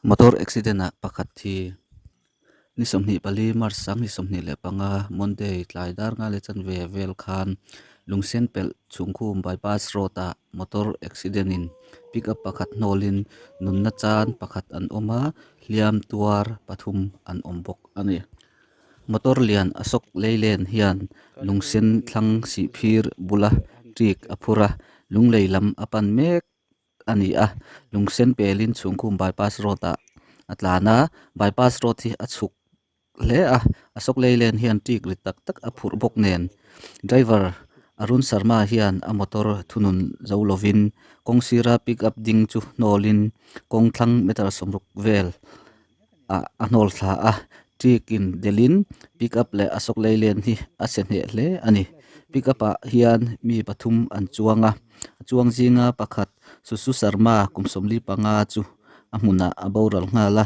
Motor accident ah pakhat hi ni 24 March 2025 Monday tlai dar nga leh chanve vel khan lungsen pelh chhungkhum bypass road ah motor accident in pickup pakhat hnawlin nunna chan pakhat an awm a hliam tuar pathum an awm bawk a ni. Motor lian Ashok Leyland hian lungsen thlang sihphir bula ṭik a phur a lunglei lam a pan mek. a ni a lungsen pelin chhungkhum bypass road ah a tlan a bypass road hi a chhuk hle a Ashok Leyland hian ṭik rit tak tak a phurh bawk nen driver Arun Sharma hian a motor thunun zo lovin kawng sira pickup ding chu hnawlin kawng thlang meter sawmruk vel ah a hnawl thla a ṭik in delh in pickup leh Ashok Leyland hi a che hneh hle a ni pickup ah hian mi pathum an chuang a a chuang zinga pakhat Susu Sharma kum 45 chu a hmunah a boral nghal a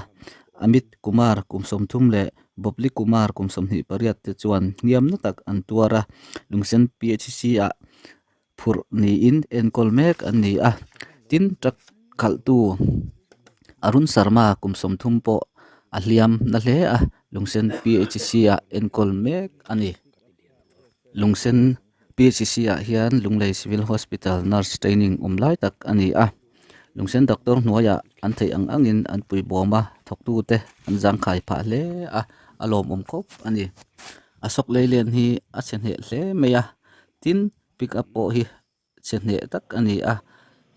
Amit Kumar kum 30 leh Bobli Kumar kum 28 te chuan hniam na tak an tuar a Lungsen P_H_C ah phurh niin enkawl mek an ni a tin truck khalh tu Arun Sharma kum 30 pawh a hliam na hle a Lungsen P_H_C ah enkawl mek a ni Lungsen P_H_C ah hian Lunglei Civil Hospital nurse training awm lai tak a ni a Lungsen doctor hnuaiah an theih ang angin an pui bawm a thawktu te an zangkhai phah hle a a lawmawm khawp a ni Ashok Leyland hi a chhe hneh hle mai a. Tin, pick up pawh hi chhe hneh tak a ni a,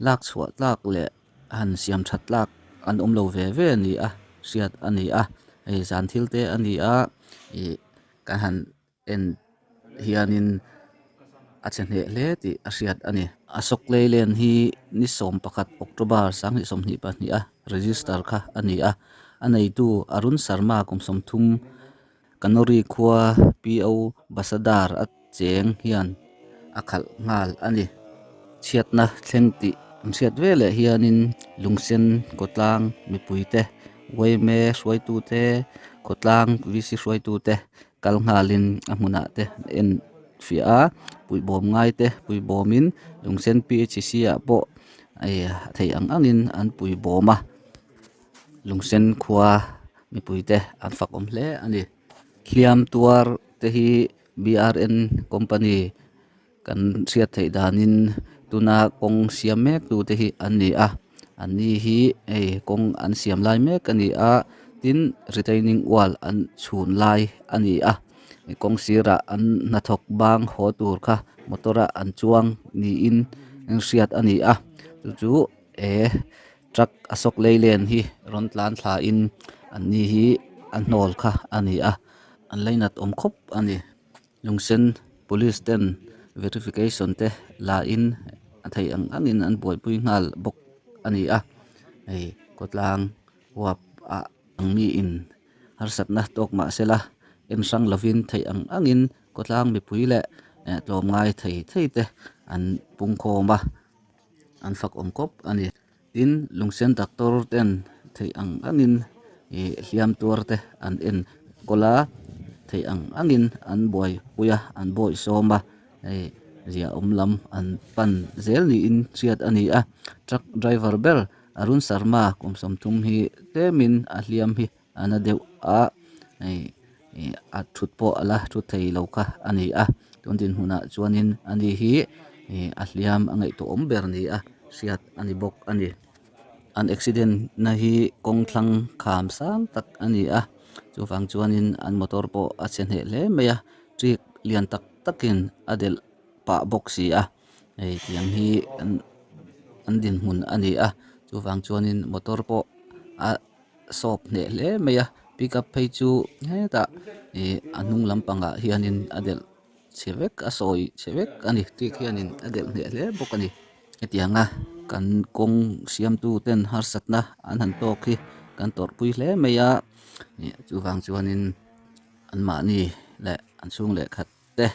lak chhuah tlak leh han siam that tlak an awm lo ve ve a ni a, hriat a ni a, hei zan thil te a ni a, ih kan han en hianin a chhe hneh hle tih a hriat a ni. Ashok Leyland hi ni 11 October 2022 a register kha a ni a, a neitu Arun Sharma kum 30 Kanori khua PO Basadar a cheng hian a khalh nghal a ni. Chhiatna thleng tih an hriat veleh hianin Lungsen khawtlang mipuite, yma hruaitute, khawtlang VC hruaitute kal nghalin a hmunah te an en fiah a, puihbawm ngaite puihbawmin Lungsen PHC ah pawh a theih ang angin an puihbawm a. Lungsen khua mipuite an fak awm hle a ni. Hliam tuar te hi B_R_N company kan hriat theih danin tuna kawng siam mek tu te hi an ni a an ni hi hei kawng an siam lai mek a ni a tin retaining wall an chhun lai a ni a kawng sirah an hnathawk bang haw tur kha motor ah an chuang niin hriat a ni a chu chu eh. Truck Ashok Leyland hi rawn tlan thla in an ni hi a hnawl kha a ni a an lainat awm khawp a ni lungsen police ten verification te la in a theih ang ang in an buaipui nghal bawk a ni a hei khawtlang huap ah ang mi in harsatna tawk mah sela en hrang lovin theih ang ang in khawtlang mipui leh tlawmngai thei thei te an pungkhawm a. an fak awm khawp a ni tin lungsen doctor ten theih ang angin ih hliam tuar te an en kawl a theih ang angin an buaipui a an bawihsawm a hei ziahawm lam an pan zel niin hriat a ni a truck driver ber Arun Sharma kum 30 hi tlemin a hliam hi a na deuh a hei ih a thut pawh a la thut thei lo kha a ni a tun dinhmunah chuanin ani hi ih a hliam a ngaihtuah awm ber ni a hriat a ni bawk a ni an accident na hi kawng thlang kham sang tak a ni a chuvang chuanin an motor pawh a chhe hneh hle mai a ṭik lian tak takin a delh pah bawk si a hei tiang hi an an dinhmun a ni a chuvang chuanin motor pawh a. sawp hneh hle mai a pickup phei chu hetah ih a hnung lampangah hianin a delh chhe vek a sawi chhe vek a ni tik hianin a delh hneh hle bawk a ni hetianga kan kawng siamtu ten harsatna an han tawk hi kan tawrhpui hle mai a ih chuvang chuanin anmahni leh an chhung leh khat te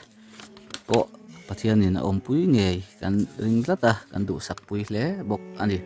pawh Pathianin a awmpui ngei kan ring tlat a kan duhsak pui hle bawk a ni.